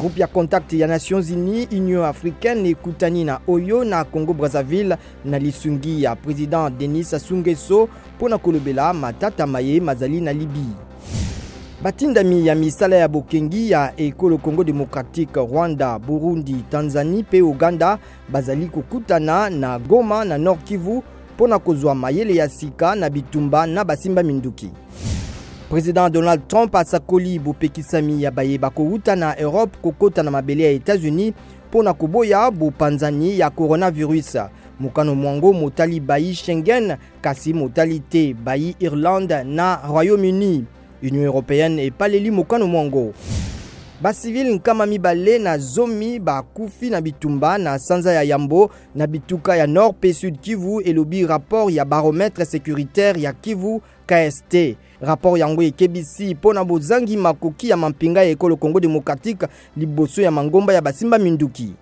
Groupe ya contact ya Nations Unies, Union africaine ekutani na Oyo na Congo Brazzaville na lisungi ya président Denis Sassou Nguesso mpo na kolobela matata maye mazali na Libye. Batindami ya misala ya bokengi ya ekolo Congo démocratique, Rwanda, Burundi, Tanzanie mpe Uganda bazali kokutana na Goma na Nord Kivu mpo na kozwa mayele ya sika na bitumba na basimba minduki. President Donald Trump asakoli bopekisami ya baye bakowuta na Europe kokota na mabele ya Etats-Unis mpo na koboya bopanzani ya coronavirus. Mokano mwango motali bayi Schengen kasi motali te bayi Irlande na Royaume-Uni. Union européenne epaleli mokano mwango. Basivile 210 bakufi na bitumba na sanza ya yambo na bituka ya Nord pe Sud Kivu, elobi rapport ya baromètre sécuritaire ya Kivu KST. Rapport yango ekebisi mpo na bozangi makoki ya mampinga ya ekolo Congo démocratique liboso ya mangomba ya basimba minduki.